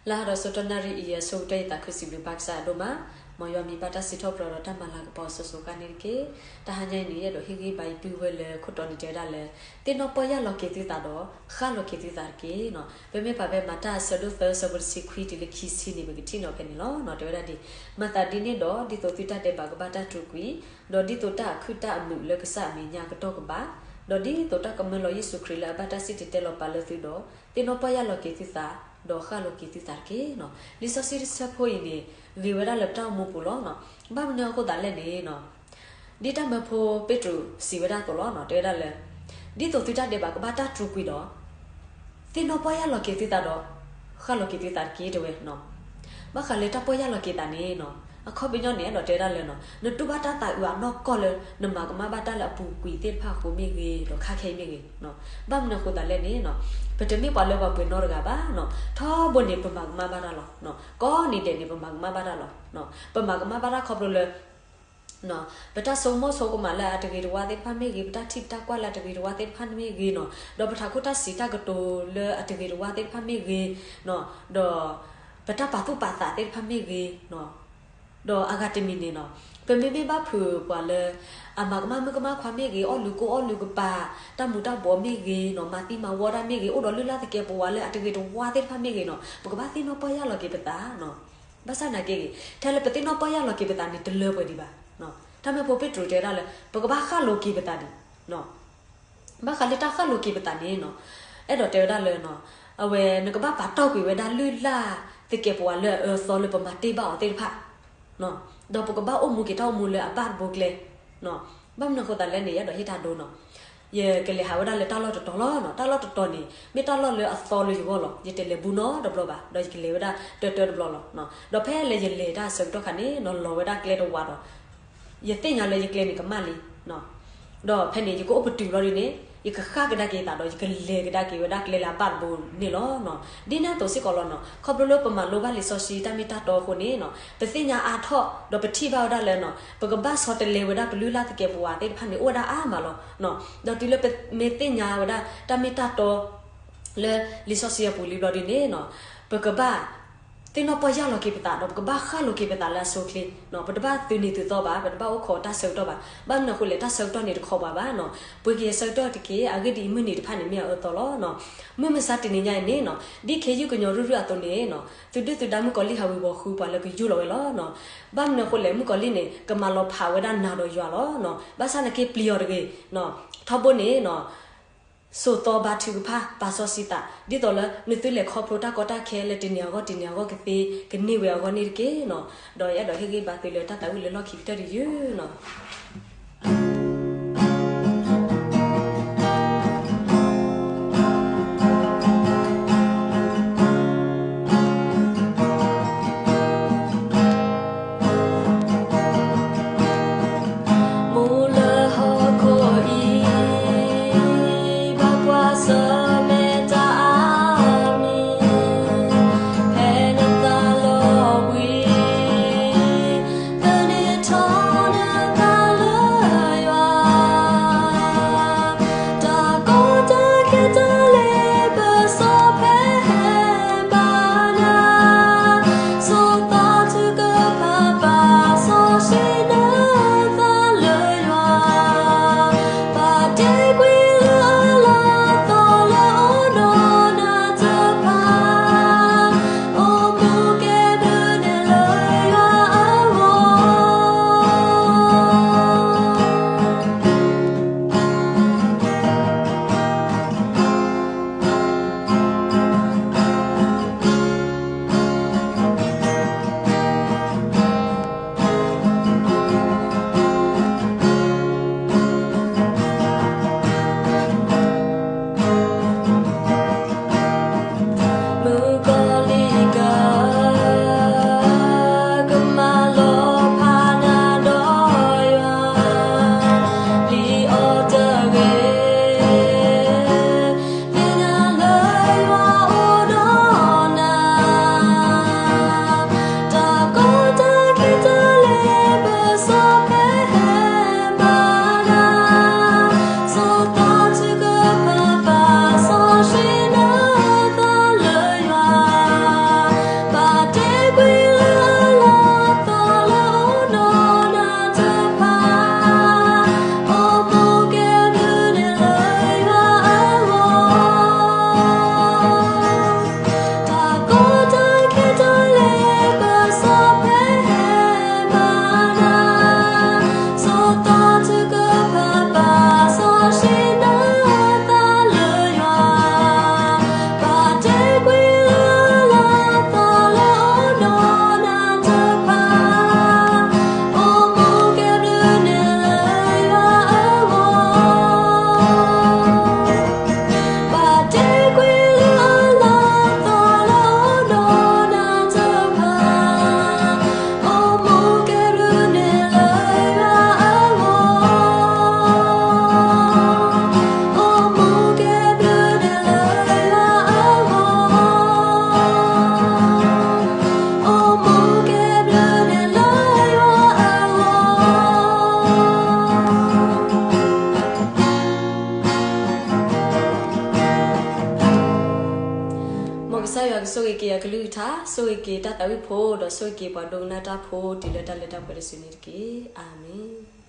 လၢဟါဒီးဆၢကတီၢ်နၣ်ရံၣ်အံၤ အဆိကတၢၢ်ယသးခုစံးဘျုးဘၣ်ကစၢ်အဒိၣ်မး, မ်ယွၤမံၤဘၣ်တၢ်စံးထီၣ်ပတြၢၤဒီးတၢ်မၤလၤကပီၤအစိၤစိၤအဃၣ်န့ၣ်တက့ၢ်. တဟါညါအံၤန့ၣ် ယအဲၣ်ဒိးဟ့ၣ်ဂံၢ်ဘါယပုၢ်ဝဲၢ်လၢခိၣ်တီန့ၣ်တဲဝဲဒၣ်လၢ သ့ၣ်နီၣ်ပီၢ်ယၢ်လီၤက့ၤသုသးဒီး ဃၣ်လီၤက့ၤသုသးတက့ၢ်. ပမ့ၢ်ဖးဖဲမၤတၢ်အဆၢဒိၣ်သၢ အဆၢဖိတဆံခွံတုၤလၢခံဆံန့ၣ် ပကထံၣ်န့ၢ်ဖဲန့ၣ်လီၤ. တဲဝဲဒၣ်ဒ်အံၤ, မၤသးဒ်န့ၣ်ဒီး ဒ်သိးသုတၢ်ဒဲးဘးကဘၣ်တၢ်တြူာ်ကွံာ်, ဒီးဒ်သိးတၢ်အခုၣ်တၢ်အမုာ်လၢကစၢ်အမဲာ်ညါကတီၢ်ကဘၣ်, ဒီးဒ်သိးတၢ်ကမၢလီၤယ့ၣ်ၡူးခရံာ်လၢအဘၣ်တၢ်စံၣ်တဲၤတဲလီၤပာ်လၢသုဒီး, သ့ၣ်နီၣ်ပီၢ်ယၢ်လီၤက့ၤသုသး, ဒီးဃၣ်လီၤက့ၤသုသးတက့ၢ်. လံာ်စီဆှံတဆၢဖိအံၤန့ၣ် ဂ့ၤဝဲဒၣ်လၢပတၢ်အိၣ်မူပူၤလီၤ. ဘၣ်မနုၤအဃိသးလဲၣ်န့ၣ် ဒ်တၢ်မၢဖိပ့းတရူးစံးဝဲဒၣ်အသိးလီၤ. တဲဝဲဒၣ်လၢ ဒ်သိးသုတၢ်ဒဲးဘးကဘၣ်တၢ်တြူာ်ကွံာ်ဒီး သ့ၣ်နီၣ်ပီၢ်ယၢ်လီၤက့ၤသုသးဒီး ဃၣ်လီၤက့ၤသုသးတက့ၢ် တဲဝဲ. ဘၣ်ဃးလၢတၢ်ပီၢ်ယၢ်လီၤက့ၤသးန့ၣ် အခီပညီန့ၣ် အဲၣ်ဒိးတဲဝဲဒၣ်လၢ နတူၢ်ဘၣ်တၢ်သးအုးအနီၢ်ကီၢ်လၢ နမၤကမၣ်ဘၣ်တၢ်လၢအပူၤကွံာ်သ့ၣ်တဖၣ်အဃိမ့ၢ်ဂ့ၤ ဒီးခါခဲအံၤမ့ၢ်ဂ့ၤ, ဘၣ်မနုၤအဃိသးလဲၣ်န့ၣ် ပတမ့ၢ်ပှၤလၢပှၤပှ့ၤနီတဂၤဘၣ်. ထီဘိန့ၣ် ပမၤကမၣ်ဘၣ်တၢ်လီၤ. ကိးနံၤဒဲးန့ၣ် ပမၤကမၣ်ဘၣ်တၢ်လီၤ. ပမၤကမၣ်ဘၣ်တၢ်ခီဖျိလၢ ပတၢ်ဆိကမိၣ်ဆိကမးလၢအတဂ့ၤတဝါသ့ၣ်တဖၣ်မ့ၢ်ဂ့ၤ, ပတၢ်ထံၣ်ပတၢ်ကွၢ်လၢအတဂ့ၤတဝါသ့ၣ်တဖၣ်မ့ၢ်ဂ့ၤနီၤ, ဒီးပထးခိၣ်တၢ်စံးတၢ်ကတိၤလၢအတဂ့ၤတဝါသ့ၣ်တဖၣ်မ့ၢ်ဂ့ၤနီၤ, ဒီးပတၢ်ပာ်သူၣ်ပာ်သးသ့ၣ်တဖၣ်မ့ၢ်ဂ့ၤနီၤ, ဒီးအဂၤတမံၤန့ၣ်နီၤ, ပမ့မ့ၢ်ဘၣ်ဖုးပှၤလၢ အမၤကမၣ်မုၣ်ကမၣ်ခွါမ့ၢ်ဂ့ၤ, အီၣ်လူၤကိၢ်အီၣ်လူၤကပၤ, တၢ်မူၤတၢ်ဘှီးမ့ၢ်ဂ့ၤနီၤ, မၤသံမၤဝီတၢ်မ့ၢ်ဂ့ၤ, အိၣ်ဒီးလုၢ်လၢ်သကဲးပဝးလၢအတဂ့ၤတဝါသ့ၣ်တဖၣ်မ့ၢ်ဂ့ၤနီၤ, ပကဘၣ်သ့ၣ်နီၣ်ပီၢ်ယၢ်လီၤက့ၤပသးနီၤ. ဘၣ်ဆၣ်နာ်က့ဂ့ၤ, ထဲလၢပသ့ၣ်နီၣ်ပီၢ်ယၢ်လီၤက့ၤပသးန့ၣ် တလၢပှဲၤဒံးဘၣ်. တၢ်မၢဖိပ့းတရူးတဲဝဲဒၣ်လၢ ပကဘၣ်ဃၣ်လိၤက့ၤပသးဒံး. ဘၣ်ဃးလၢတၢ်ဃၣ်လိၤက့ၤပသးန့ၣ်နီၤ, အဲၣ်ဒိးတဲဝဲဒၣ်လၢ အဝဲ နကဘၣ်ပာ်တီၢ်ကွံာ်ဝဲဒၣ်လုၢ်လၢ်သကဲးပဝးလၢအအၢအသီလၢပမၤတ့ၢ်ဘၣ်အီၤသ့ၣ်တဖၣ် ဒီးပကဘၣ်အိၣ်မူက့ၤတၢ်အိၣ်မူလၢအဘၣ်တဘိကျဲ. ဘၣ်မနုၤအဃိသးလဲၣ်န့ၣ် ယအဲၣ်ဒိးဟ့ၣ်တၢ်ဒိနီၤ. ယကလဲၤဟးဝဲဒၣ်လၢတၢ်လီၢ်တတီၤလီၤ. တၢ်လီၢ်တတီၤန့ၣ် မ့ၢ်တၢ်လီၢ်လၢအသီလၢယဂီၢ်လီၤ. ယတလဲၤဘူးနီတဘျီဘၣ်, ဒီးယကလဲၤဝဲဒၣ်တၢတၢတဘျီလီၤ. ဒီးဖဲလၢယလဲၤတၢ်အဆၢကတီၢ်ခါန့ၣ်နီၤ, လီၤဝဲဒၣ်ကျဲတဝးဒီး ယသ့ၣ်ညါလၢယကျဲန့ၣ်ကမၣ်လံ. ဒီးဖဲန့ၣ် ယကအိၣ်ပတုာ်ဘျီဒ်န့ၣ် ယကဃၣ်ကဒါက့ၤသးဒီး ယကလဲၤကဒါက့ၤဝဲဒၣ်ကျဲလၢအဘၣ်တဘိန့ၣ်လီၤ. ဒ်န့ၣ်အသိးစ့ၢ်ကီးလီၤနီၤ, ခီဖျိလၢပမၤလိဘၣ်လံာ်စီဆှံတၢ်မ့ၢ်တၢ်တီအဃိန့ၣ်နီၤ, ပသ့ၣ်ညါအါထီၣ် ဒီးပထံၣ်ဘၣ်ဝဲဒၣ်လၢ ပကဘၣ်ဆီတလဲဝဲဒၣ်ပလုၢ်လၢ်သကဲးပဝးသ့ၣ်တဖၣ်န့ၣ် အိၣ်ဝဲဒၣ်အါမးလီၤ. ဒီးတုၤလၢပမ့ၢ်သ့ၣ်ညါဝဲဒၣ်တၢ်မ့ၢ်တၢ်တီ လၢလံာ်စီဆှံအပူၤလံဘျီဒ်န့ၣ်နီၤ, ပကဘၣ်သ့ၣ်နီၣ်ပီၢ်ယၢ်လီၤက့ၤပသး ဒီးပကဘၣ်ဃၣ်လိၤက့ၤပသးလၢအဆိအချ့. ပတဘၣ်သုးနံၤသုးသီဘၣ်, ပတဘၣ်အိၣ်ခိးတၢ်ဆၢကတီၢ်ဘၣ်. ဘၣ်မနုၤအဃိလဲၣ်, တၢ်ဆၢကတီၢ်န့ၣ်တခိးပှၤဘၣ်နီၤ. ပှ့ၤက့ၤအဆၢကတီၢ်တက့ၢ်. အဂ့ၢ်ဒ်အံၤ, မုၢ်နံၤတဖၣ်န့ၣ်မ့ၢ်အအၢအသီလီၤ. မုၢ်မဆါတနံၤညါအံၤန့ၣ်နီၤ, ဒ်ခ့ယုၢ်ကညီရုၢ်ရုၢ်အသိးန့ၣ်နီၤ, သုးဒုၣ်သုးဒါမုၣ်ကီၤလံၢ်ဟးဝံၤဝီၤဃုပှၤလၢကယူၢ်လီၤဝဲလီၤ. ဘၣ်မနုၤအဃိလဲၣ်, မုၣ်ကီၤလံၢ်န့ၣ် ကမၤလီၤဖးဝဲဒၣ်နၤဒီးယွၤလီၤ. ဘၣ်ဆၣ်နက့ၤပျံၤအီၤတဂ့ၤ. ထီဘိန့ၣ် စိာ်သီဘါထုကဖၣ် ပာ်စီဆှံသး ဒ်သိးလၢနသုလဲၤခီဖျိတၢ်ကီတၢ်ခဲလၢတနံၤအဂီၢ်တနံၤအဂီၢ်ကသ့ကန့ၢ်ဝဲအဂီၢ်န့ၣ်တက့ၢ်နီၤ. ဒီးယအဲၣ်ဒိးဟ့ၣ်ဂံၢ်ဘါသုလၢတၢ်သးဝံၣ်လၢလီၢ်ခံကတၢၢ်တယုၢ်နီၤ. ကစၢ်ယွၤကဆိၣ်ဂ့ၤက့ၤအကလုၢ်ကထါ, ဆိၣ်ဂ့ၤက့ၤတၢ်သးဝံၣ်ဖိ, ဒီးဆိၣ်ဂ့ၤက့ၤပှၤဒိကနၣ်တၢ်ဖိတုၤလၢတၢ်လၢတၢ်ပှဲၤတစုန့ၣ်တက့ၢ်. အၤမ့ၣ်.